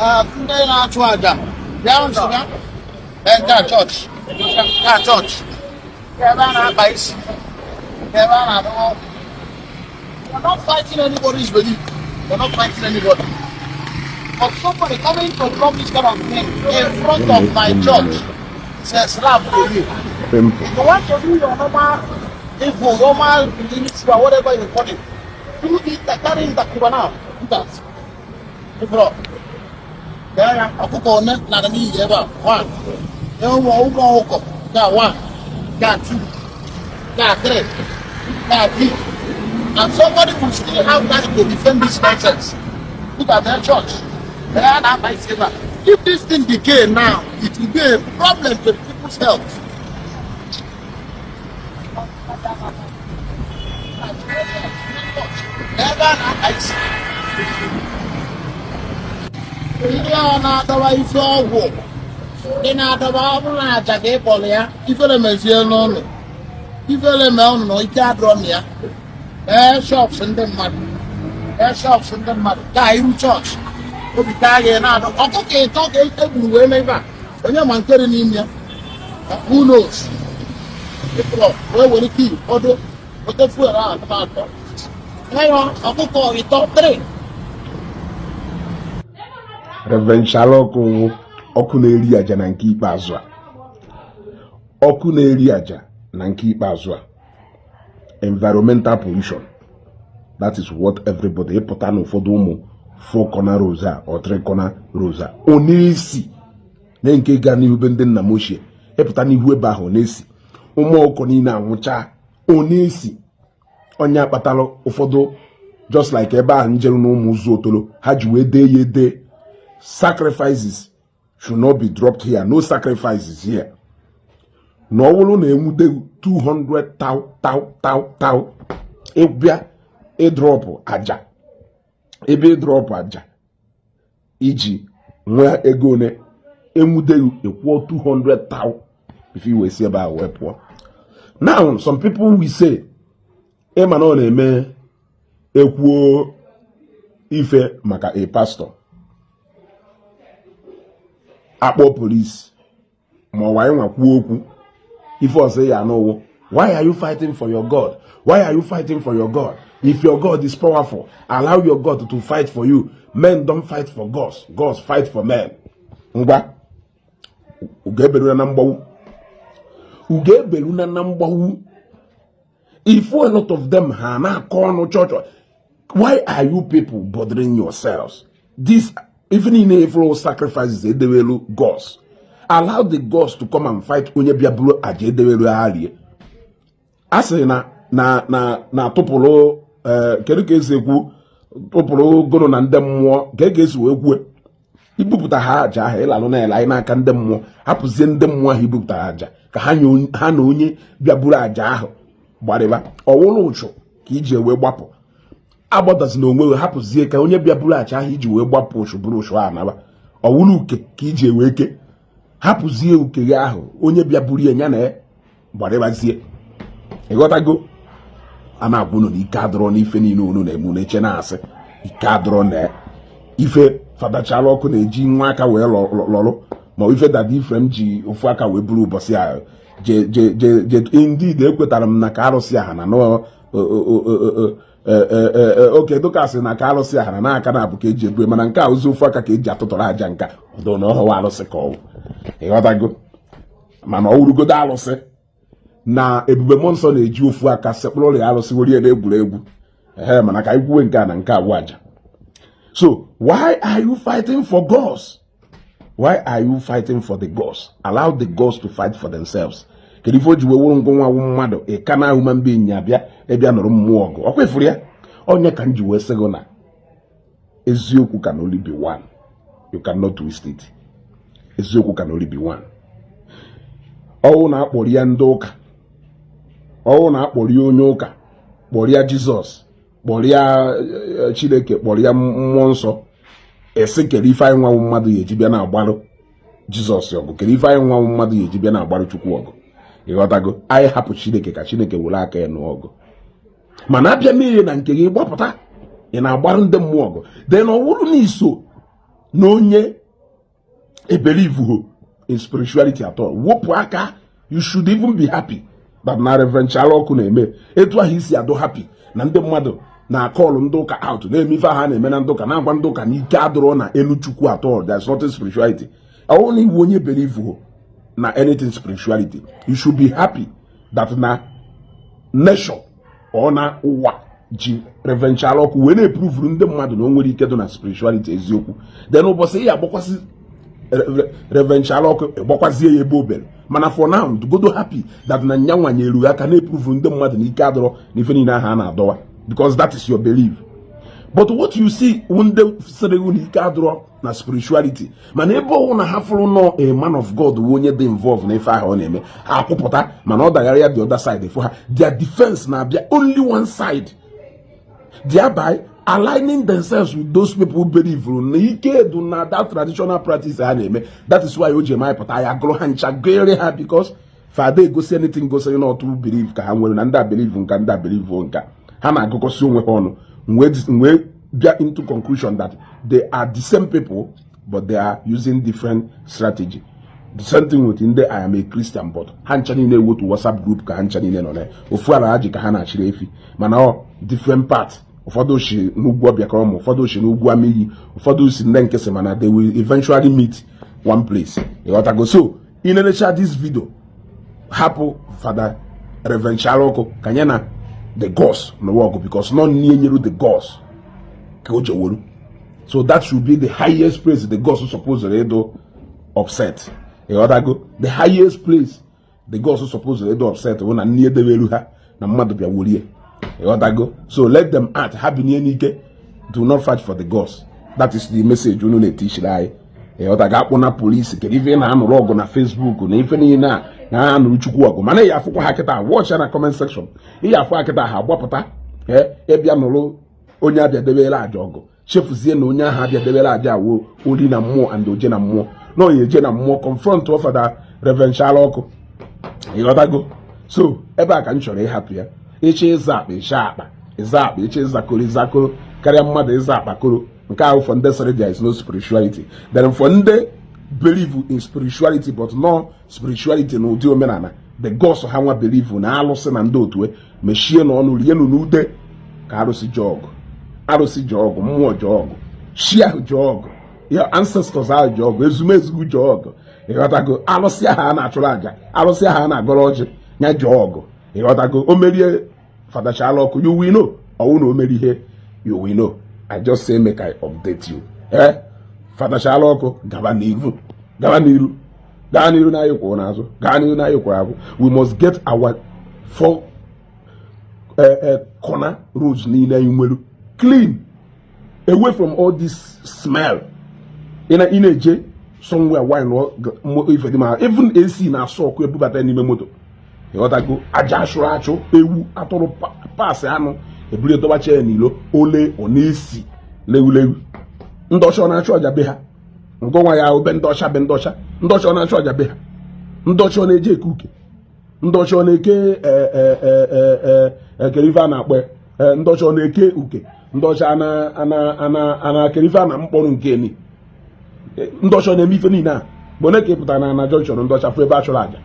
Ndị na-achụ aja bịa nso, bịa. Ee, nke a chọọchị, nke a chọọchị, ebe a na-akpa isi, ebe a na-adọwa ọgwụ. We're not fighting anybody's belief. We're not fighting anybody. But somebody coming to drop this kind of thing in front of my church is a slap to you. Simple. If you want to do your normal evil, normal ritual, whatever you call it, do it, carry the now. Do that. Ifro. Ya ọkụkọ one nara n'iyi ebe a. One. Ụmụ ụmụ ọkụkọ. Ga one. Ga two. Ga three. Ga three. And somebody will still have that to defend this nonsense. Look at their church. They are not my favor. If this thing decay now, it will be a problem to the people's health. Ebe a na-akpa isi. Ndị a na-adọba ife ọgwụ, ndị na-adọba, ọ bụrụ na aja ka ị kpọrọ ya, ifere mezie n'ụlọ, ifere mee ụnụ na ike adọrọ na ya. Ee, shops ndị mmadụ, ee, shops ndị mmadụ ka iru chọọchị obi taa gị na-adọ. Ọkụkọ ịtọ ka egburu wee mee ife a. Onye ma nke dị n'ime ya? Who knows? Ịpụrụ wee were kii ọdụ ote fuel ahụ atọ ya, ọkụkọ ịtọ, three. Reverend Shalọkụ, ọkụ na-eri aja na nke ikpeazụ a, ọkụ na-eri aja na nke ikpeazụ a, environmental pollution, that is what everybody ịpụta n'ụfọdụ ụmụ four corner roads a or three corner roads a, ọ na-esi na nke ga n'ihu be ndị nna m ochie. Ịpụta n'ihu ebe ahụ, ọ na-esi. Ụmụ ọkụkọ niile anwụcha, ọ na-esi. Onye akpatalụ ụfọdụ, just like ebe ahụ njeru na ụmụ ụzọ otolo ha ji wee dee ya ede, "Sacrifices should not be dropped here, no sacrifices here." Na ọ bụrụ na enwude 200 tau tau tau tau, ịbịa ịdrop aja, ebe ịdrop aja iji nwee ego one enwudeghị, ịkwụọ 200 tau before i wee si ebe ahụ wee pụọ. Now, some people will say, ịma na ọ na-eme ekwuo ife maka a pastor, akpọ police, ma ọ anyị nwa kwuo okwu ife ọzọ ya anụwụ, "Why are you fighting for your God? Why are you fighting for your God? If your God is powerful, allow your God to fight for you. Men don't fight for gods, gods fight for men." Ngwa, ugo eberuna na mgbawu, ugo eberuna na mgbawu. If a lot of them ha na-akọ ọnụ chọọchị, why are you people bothering yourselves? This even in a sacrifices edewelu gods, allow the gods to come and fight. Onye bịa bụrụ aja edewelu ha rie, a sị na na na na tụpụrụ. Kedu ka esi ekwu tụpụrụ gụrụ na ndị mmụọ ka esi wee kwue ibupụta ha aja ahụ ịlalụ na ele anyị n'aka ndị mmụọ? Hapụzie ndị mmụọ ahụ ibupụtara aja ka ha na onye bịa buru aja ahụ gbarịba. Ọwụrụ ụchụ ka iji wee gbapụ, agbadazi na onwe, hapụzie ka onye bịa buru aja ahụ iji wee gbapụ ụchụ buru ụchụ ahụ naba. Ọwụrụ uke ka iji wee ke, hapụzie uke gị ahụ, onye bịa buru ya, ya na ya gbarịbazie. Ịghọtago? A na-agwa unu na ike adọrọ n'ife niile unu na-eme. Unu eche na-asị ike adọrọ na ife fadachala ọkụ na-eji nwa aka wee lọrụ, ma ife Dada Ifrem ji ofu aka wee buru ụbọchị a je je je je. Indeed, ekwetara m na ka arụsị aha na oke dụkasị na ka arụsị aha na n'aka na-abụ ka eji ebu, mana nke a ozi ofu aka ka eji atụtụrụ aja nka ọdụ na ọhụwa arụsị ka ọwụ. Ịghọtago? Mana ọ wụrụgodo arụsị na ebube mmụọ nsọ na-eji ofu aka sekpụrụ ụlọ ya arụsị were ya na-egwuregwu. Ehe, mana ka anyị kwuwe nke a na nke abụọ aja. So why are you fighting for gods? Why are you fighting for the gods? Allow the gods to fight for themselves. Kedu ife o ji wee wụrụ ngụ nwa mmadụ ịka na human being ya bịa ịbịa nụrụ mmụọ ọgụ? Ọkwa ifuru ya onye ka m ji wee sị gị na eziokwu can only be one, you cannot twist it. Eziokwu can only be one. Ọwụ na-akpọrọ ya ndị ụka, ọwụ na-akpọrọ ya onye ụka, kpọrọ ya Jizọs, kpọrọ ya Chineke, kpọrọ ya mmụọ nsọ, esi kere ife anyị nwanwụ mmadụ ya eji bịa na-agbarụ Jizọs ọgụ? Kere ife anyị nwanwụ mmadụ ya eji bịa na-agbarụ Chukwu ọgụ? Ịghọtago? Anyị hapụ Chineke ka Chineke were aka ya nụọ ọgụ. Mana abịa mmiri na nke gị gbapụta, ị na-agbarụ ndị mmụọ ọgụ, then ọ wụrụ na iso Na onye ebelieve in spirituality at all, wepụ aka. You should even be happy that na Reverend Chala Ọkụ na-eme etu ahụ isi adụ happy na ndị mmadụ na-akọlụ ndị ụka out, na-eme ife ahụ a na-eme na ndị ụka, na-agwa ndị ụka na ike adụrọ na elu Chukwu at all, there's nothing spirituality. Ọ bụrụ na iwu onye believe na anything spirituality, you should be happy that na nation ọ na ụwa ji Reverend Chala Ọkụ wee na-eprovuru ndị mmadụ na o nwere ike dị na spirituality eziokwu. Then ụbọchị ị agbakwasị Reverend Chala Ọkụ, ịgbakwazie ya ebe obere. Mana for now, godo happy that na nyanwa nyere aka na-eprove ndị mmadụ na ike adọrọ na ife niile ahụ a na-adọwa, because that is your belief. But what you see, ndị sịrị na ike adọrọ na spirituality, mana ebe ọwụ na ha fụrụ nọ a man of God wụ onye dị involved na ife ahụ ọ na-eme, ha akwụpụta. Mana ọ daghara ya the other side for ha, their defense na-abịa only one side, thereby aligning themselves with those people who believe na ike dị na that traditional practice ha na-eme. That is why o ji eme pụta ya gụrụ ha ncha gụere ha, because fada egosi anything gosiri na otu believe ka ha nwere na ndị a believe nka, ndị a believe nka, ha na-agụkọsị onwe ha ọnụ wee bịa into conclusion that they are the same people, but they are using different strategy. The same thing with ndị "I am a Christian," but ha ncha niile ewotu WhatsApp group ka ha ncha niile nọ na ofu ala ha ji ka ha na-achịrị efi, mana ọ different part. Ụfọdụ si n'ugwu ọbịakọrọ, ụfọdụ si n'ugwu Amiyi, ụfọdụ si ndị nkịsị, mana they will eventually meet one place. Ịghọtago? So ị na-enecha this video, hapụ Fada Reverend Chala Ọkụ ka ya na the gods n'ụwa ọgụ, because nọ nne nyeru the gods ka o jeworu. So that should be the highest place the gods supposed ịdụ upset. Ịghọtago? The highest place the gods supposed ịdụ upset bụ na nne edeberu ha na mmadụ bịa worie. Ịghọtago? So let them act. Ha binye n'ike. Do not fight for the gods. That is the message unu na-etichiri anyị. Ịghọtago? Akpụ na polisi, kedu ife ị na-anụrụ ọgụ na Facebook na ife niile a na anụrụ Chukwu ọgụ? Mana ya afụkwa ha kịta, watch ya na comment section. Ihe afụ ha kịta, ha agbapụta ịbịa nụrụ onye abịa debere aja ọgụ, chefuzie na onye ahụ abịa debere aja awụ oli na mmụọ and oje na mmụọ na onye eje na mmụọ confront Fada Reverend Chala Ọkụ. Ịghọtago? So ebe a ka m chọrọ ịhapụ ya. Ịchọ ịza akpa, ịcha akpa, ịza akpa, ịchọ ịzakoro, ịzakoro karịa mmadụ ịza akpakoro. Nke ahụ for ndị sịrị there is no spirituality. Then for ndị believe in spirituality, but no spirituality na ụdị omenala the gods ha nwa believe na alụsị na ndị otu mechie na ọnụ rienu n'ude ka arụsị ji ọgụ, arụsị ji ọgụ, mmụọ ji ọgụ, chi ahụ ji ọgụ, ya ancestors ahụ ji ọgụ, ezumezu ji ọgụ. Ịghọtago? Alụsị ahụ a na-achụrụ àjà, alụsị ahụ a na-agọrọ ọjị, ya ji ọgụ. Ịghọtago? O merie Fada Chala Ọkụ, you will know. Ọwụ na o merie ihe, you will know. I just say make I update you. Eh, Fada Chala Ọkụ, gaba n'iru, gaba n'iru, gaa n'iru na anyị kwụrụ n'azụ, gaa n'iru na anyị kwụrụ azụ. We must get our four corner roads niile anyị nwere clean, away from all this smell. Ị na-eje somewhere, wine ife dị ma even AC na-asọ ọkụ ebubata n'ime moto. Ịghọtago? Aja achụrụ achụ, ewu, atụrụ, pasị anụ eburu edobacha ya n'ilo ole, ọ na-esi leghuleghu. Ndị ọcha ọ na-achụ ọja be ha? Ngọnwa ya be ndị ọcha, be ndị ọcha, ndị ọcha ọ na-achụ ọja be ha? Ndị ọcha ọ na-eje eke uke? Ndị ọcha ọ na-eke ekere ife a na-akpọ ndị ọcha ọ na-eke uke? Ndị ọcha ana akere ife a na mkpọrọ nke ni? Ndị ọcha ọ na-eme ife niile a? Mgbe ole ka ị pụtara na junction ndị ọcha fụ ebe a chụrụ àjà?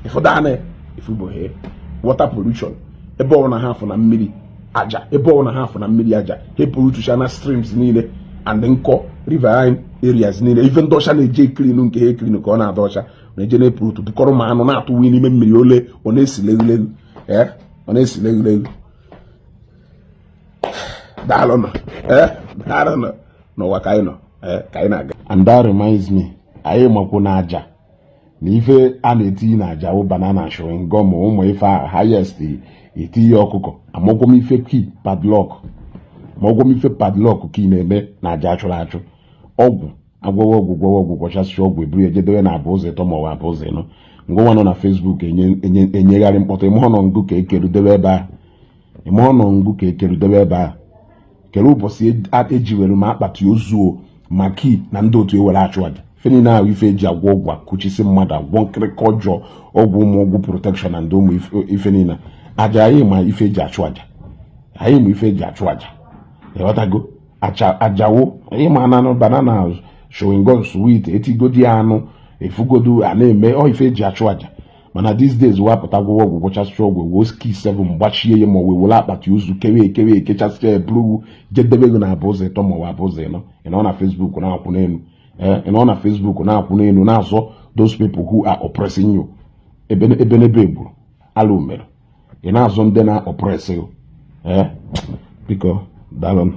Ịfụdana ifugbohe water pollution. Ebe ọ na ha afụ na mmiri aja, ebe ọ na ha afụ na mmiri aja, ha pollutucha na streams niile and nkọ riverine areas niile. Ife ndị ọcha na-eje clean nke ha clean ka ọ na-ada ọcha, na-eje na-epollute, bukọrọ ma anụ na-atụwi n'ime mmiri ole, ọ na-esi leghuleghu. Ee, ọ na-esi leghuleghu. Daalụnụ. Ee, daalụnụ. N'ụwa ka anyị nọ, ee, ka anyị na-aga. And that reminds me, anyị makwu na aja na ife a na-etinye na aja wụ banana, chewing gum, ụmụ ife a highest etinye ọkụkọ. Amakwọ m ife key padlock, ma ọgwọ m ife padlock key na-eme na aja achụrụ achụ. Ọgwụ agwọwa ọgwụ, gwọwa ọgwụ, gwọchasị ọgwụ, eburu ya jedowe na abụ ụzọ ịtọ ma ọ bụ abụ ụzọ ịnọ. Ngụnwa nọ na Facebook enyegharị mkpọtụ, ịmụọ nọ ngụ ka ekerudebe ebe ahụ, ịmụọ nọ ngụ ka ekerudebe ebe ahụ. Kere ụbọchị eji were ma akpati ozuo ma key na ndị otu ewere achụ aja, ife niile ahụ, ife eji agwọ ọgwụ, akụchisi mmadụ, agwọ nkịrịka ọjọọ, ọgwụ, ụmụ ọgwụ protection na ndị ụmụ ife niile aja. Anyị ma ife eji achụ aja, anyị ma ife eji achụ aja. Ịghọtago? Ajawo ịma na banana, chewing gum, sweet, etigodi anụ efugodu a na-eme ọ ife eji achụ aja. Mana these days, wapụta gwụgwọ ọgwụ, gwụchasịcha ọgwụ, wee ski 7 gbachie ya, ma wee were akpati ozu kewe ekewe ekechasịcha ya, buru jedebe ego na abụ ụzọ ịtọ ma ọ bụ abụ ụzọ ịnọ. Ị nọ na Facebook na-akwụ n'elu, ị nọ na Facebook na-akwụ n'elu na-azọ those people who are oppressing you. Ebe ebenebe egburu alụ mere ị na-azọ ndị na-oppress you. Ee, biko, daalụ.